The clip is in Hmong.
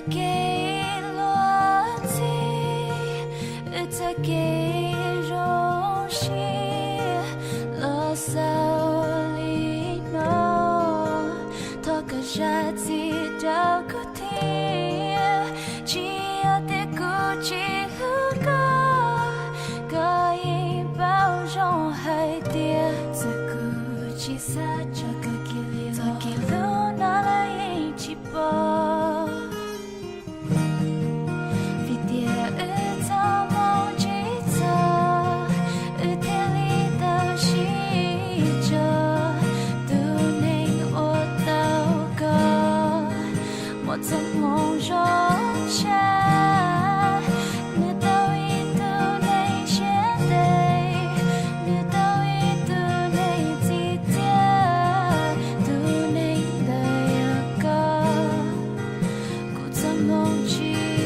Kev luag ntxhi, wb txoj kev zoo siab los xaus li no. Thov koj zam txim rau kuv thiab, tsis yog tias kuv tsis hlub koj, koj yeej paub zoo hais tias txawm kuv tsis xav tso koj kiag li los kev hlub no lawv yeej tsis pom. Vim tias wb txoj hmoo tsis txog, wb thiaj li tau sib tso. Tus neeg uas tau koj muaj txoj hmoo zoo tshaj, nws tau ib tug neeg siab ntev, nws tau ib tug neeg txi txiaj, tus neeg ntawd yog koj. Kuv txoj hmoo tsis